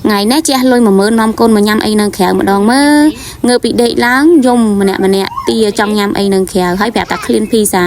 ថ្ងៃនេះជះលុយ10000នាំកូនមកញ៉ាំអីនៅក្រៅម្ដងមើលងើបពីដេកឡើងយំម្នាក់ម្នាក់ទាចង់ញ៉ាំអីនៅក្រៅហើយប្រាប់ថាឃ្លានភីសា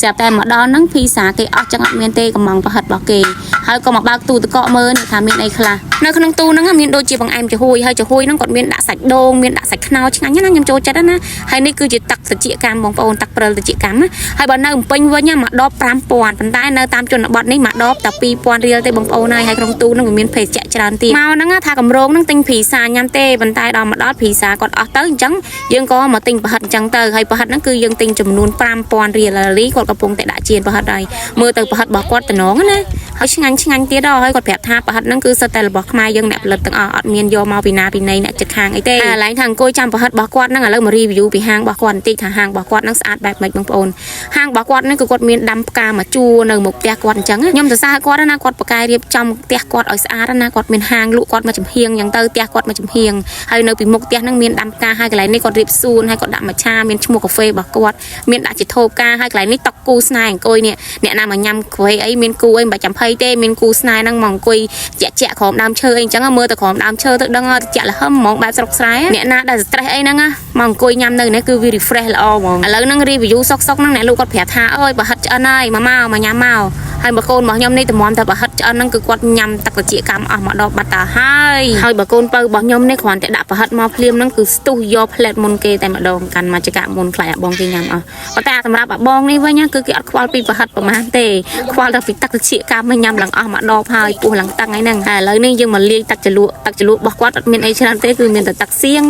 ស្រាប់តែមកដល់ហ្នឹងភីសាគេអស់ចឹងអត់មានទេកំងប្រហិតរបស់គេហើយក៏មកបើកទូទឹកកកមើលនេះថាមានអីខ្លះនៅក្នុងទូហ្នឹងមានដូចជាបង្អែមចំហួយហើយចំហួយហ្នឹងគាត់មានដាក់សាច់ដូងមានដាក់សាច់ខ្នុរឆ្ងាញ់ណាស់ខ្ញុំចូលចិត្តណាហើយនេះគឺជាទឹកត្រចៀកកម្មបងប្អូនទឹកព្រិលត្រចៀកកម្មណាហើយបើនៅភ្នំពេញវិញមួយដប5000ប៉ុន្តែនៅតាមជនបទនេះមួយដបតែ2000រៀលទេបងប្អូនហើយហើយក្នុងទូហ្នឹងវាមានភេសជ្ជៈច្រើនទៀតមកហ្នឹងថាកម្រងហ្នឹងទិញភីសាញ៉ាំទេប៉ុន្តែដល់មកដល់ភីសាគាត់អស់ទៅអញ្ចឹងយើងក៏មកទិញប្រហិតអញ្ចឹងទៅហើយប្រហិតហ្នឹងគឺយើងទិញចំនួន5000រៀលលីគាត់កំពុងតែដាក់ជៀនប្រហិតហើយមើលទៅប្រហិតរបស់គាត់តំណងណាហើយឆ្ងាញ់ឆ្ងាញ់ទៀតដល់ហើយគាត់ប្រាប់ថាប្រហិតហ្នឹងគឺសិតតែរបស់ខ្មែរយើងអ្នកផលិតទាំងអស់អត់មានយកមកពីណាពីណីអ្នកចិត្តខាងអីទេហើយកន្លែងថាអង្គុយចាំប្រហិតរបស់គាត់ហ្នឹងឥឡូវមក review ពីហាងរបស់គាត់បន្តិចថាហាងរបស់គាត់ហ្នឹងស្អាតបែបម៉េចបងប្អូនហាងរបស់គាត់ហ្នឹងគឺគាត់មានដាំផ្កាមួយជួរនៅមុខផ្ទះគាត់អញ្ចឹងខ្ញុំសរសើរគាត់ណាគាត់បកកែរៀបចំផ្ទះគាត់ឲ្យស្អាតណាគាត់មានហាងលក់គាត់មកចំហៀងអញ្ចឹងទៅផ្ទះគាត់មកចំហៀងហើយនៅពីមុខផ្ទះហ្នឹងមានដាំផ្កាហើយកន្លែងនេះគាត់រៀបសួនហើយគាត់ដាក់មច្ឆាមានឈ្មោះកាហ្វេរបស់គាត់មានដាក់ជាថូផ្កាហើយកន្លែងនេះតុកគូស្នេហ៍អង្គុយនេះអ្នកណាមកញ៉ាំកាហ្វេអីមានគូអីមិនបាច់ចាំភ័យទេមានគូស្នេហ៍ហ្នឹងមកអង្គុយជាក់ជាក់ក្រោមដើមឈើអីអញ្ចឹងមើលទៅក្រោមដើមឈើទៅដឹងត្រជាក់លហឹមហ្មងបែបស្រុកស្រែអ្នកណាដែល stress អីហ្នឹងមកអង្គុយញ៉ាំនៅនេះគឺវា refresh ល្អហ្មងឥឡូវហ្នឹង review សុកសុកហ្នឹងអ្នកលោកគាត់ប្រាប់ថាអើយបើហិតឆ្អិនហើយមកមកមកញ៉ាំមកហើយបើកូនរបស់ខ្ញុំនេះតម្រាំតែបើហិតឆ្អិនហ្នឹងគឺគាត់ញ៉ាំទឹកត្រចៀកកម្មអស់មកដល់បាត់តាហើយហើយបើកូនពៅរបស់ខ្ញុំនេះគ្រាន់តែដាក់ប្រហិតមកភ្លាមហ្នឹងគឺស្ទុះយកផ្លែតមុនគេតែម្ដងកាន់មកចកមុនខ្លាចអាបងគេញ៉ាំអស់ប៉ុន្តែសម្រាប់អាបងនេះវិញគឺគេអត់ខ្វល់ពីប្រហិតប្រហែលទេខ្វល់តែពីទឹកត្រចៀកកម្មញ៉ាំឡើងអស់មកដបហើយពោះឡើងតឹងហើយហ្នឹងហើយឥឡូវនេះយើងមកលាយទឹកជ្រលក់ទឹកជ្រលក់របស់គាត់អត់មានអីច្រើនទេគឺមានតែទឹកសៀង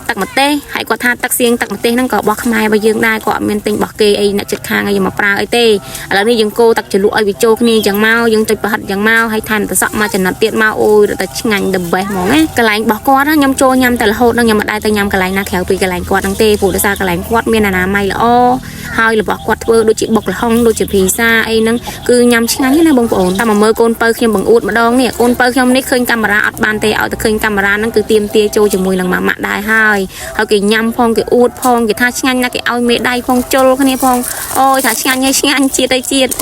ទឹកម្ទេសហើយគាត់ថាទឹកសៀងទឹកម្ទេសហ្នឹងក៏របស់ខ្មែររបស់យើងដែរគាត់អត់មានទិញរបស់គេអីអ្នកចិត្តខាងអីមកប្រើអីទេឥឡូវនេះយើងកូរទឹកជ្រលក់ឲ្យវាចូលគ្នាអញ្ចឹងមកយើងចុចប្រហិតអញ្ចឹងមកហើយថែមត្រសក់មកចំណិតទៀតមកអូយរត់តែឆ្ងាញ់ the best ហ្មងណាកន្លែងរបស់គាត់ណាខ្ញុំចូលញ៉ាំតែរហូតហ្នឹងខ្ញុំមិនដែលទៅញ៉ាំកន្លែងណាក្រៅពីកន្លែងគាត់ហ្នឹងទេព្រោះដោយសារកន្លែងគាត់មានអនាម័យល្អហើយរបស់គាត់ធ្វើដូចជាបុកល្ហុងដូចជាភីសាអីហ្នឹងគឺញ៉ាំឆ្ងាញ់ណាបងប្អូនតែមកមើលកូនពៅខ្ញុំបង្អួតម្ដងនេះកូនពៅខ្ញុំនេះឃើញកាមេរ៉ាអត់បានទេឲ្យតែឃើញកាមេរ៉ាហ្នឹងគឺទៀមទាចូលជាមួយនឹងម៉ាម៉ាក់ដែរហើយហើយគេញ៉ាំផងគេអួតផងគេថាឆ្ងាញ់ណាស់គេឲ្យមេដៃផងជុលគ្នាផងអូយថាឆ្ងាញ់ហើយឆ្ងាញ់ជាតិអីជាតិ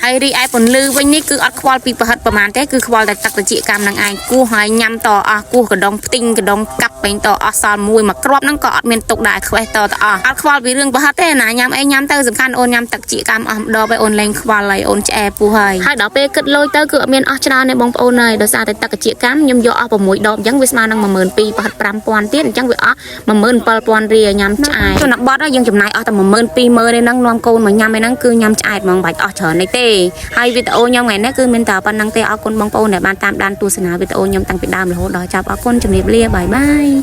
ហើយរីឯពន្លឺវិញនេះគឺអត់ខ្វល់ពីប្រហិតប្រហែលទេគឺខ្វល់តែទឹកត្រចៀកកម្មនឹងឯងគោះហើយញ៉ាំតអស់គោះកដងផ្ទិញកដងកាប់ពេញតអស់សល់មួយមួយគ្រាប់ហ្នឹងក៏អត់មានទុកដែរខ្វេះតតអស់អត់ខ្វល់ពីរឿងប្រហិតទេណាញ៉ាំអីញ៉ាំទៅសំខាន់អូនញ៉ាំទឹកត្រចៀកកម្មអស់ម្ដងហើយអូនលែងខ្វល់ហើយអូនឆ្អែពោះហើយហើយដល់ពេលគិតលុយទៅគឺអត់មានអស់ច្រើនទេបងប្អូនហើយដោយសារតែទឹកត្រចៀកកម្មខ្ញុំយកអស់6ដបអញ្ចឹងវាស្មើនឹង12000ប្រហិត5000ទៀតអញ្ចឹងវាអស់17000រៀលញ៉ាំឆ្អែតជនបទយើងចំណាយអស់តែ12000 20000ទេហ្នឹងនាំកូនមកញ៉ាំឯហ្នឹងគឺញ៉ាំឆ្អែតហ្មងបាច់អស់ច្រើននេះទេហើយវីដេអូខ្ញុំថ្ងៃនេះគឺមានតែប៉ុណ្្នឹងទេអរគុណបងប្អូនដែលបានតាមដានទស្សនាវីដេអូខ្ញុំតាំងពីដើមរហូតដល់ចប់អរគុណជំរាបលា bye bye.